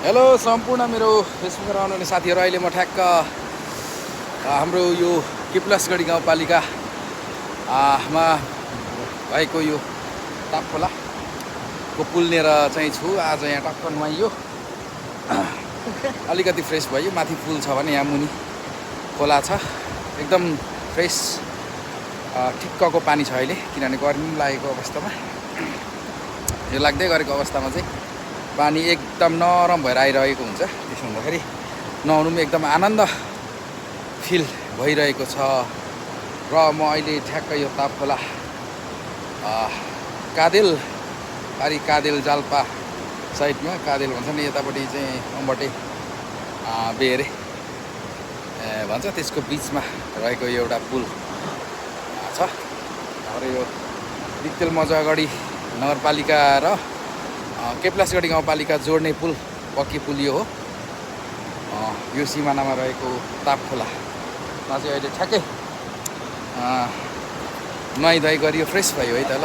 Hello सम्पूर्ण मेरो फेसबुकमा आउनुहुने साथीहरू, अहिले म ठ्याक्क हाम्रो यो किप्लसगढी गाउँपालिकामा भएको यो तापखोलाको पुलनेर चाहिँ छु। आज यहाँ टक्क नुहाइयो, अलिकति फ्रेस भयो। माथि पुल छ भने यहाँ मुनि खोला छ, एकदम फ्रेस ठिक्कको पानी छ अहिले, किनभने गर्मी लागेको अवस्थामा, यो लाग्दै गरेको अवस्थामा चाहिँ पानी एकदम नरम भएर आइरहेको हुन्छ। त्यसो हुँदाखेरि नुहाउनु पनि एकदम आनन्द फिल भइरहेको छ। र म अहिले ठ्याक्क यो तापखोला कादेल जाल्पा साइडमा, कादेल भन्छ नि यतापट्टि चाहिँ अम्बटे बेहेरे भन्छ, त्यसको बिचमा रहेको एउटा पुल छ। हाम्रो यो दिक्तेल मजुवागढी नगरपालिका र केप्लासगढी गाउँपालिका जोड्ने पुल, पक्की पुल यो हो। यो सिमानामा रहेको तापखोलामा चाहिँ अहिले ठ्याक्कै नुहाइधुवाइ गरियो, फ्रेस भयो है त ल।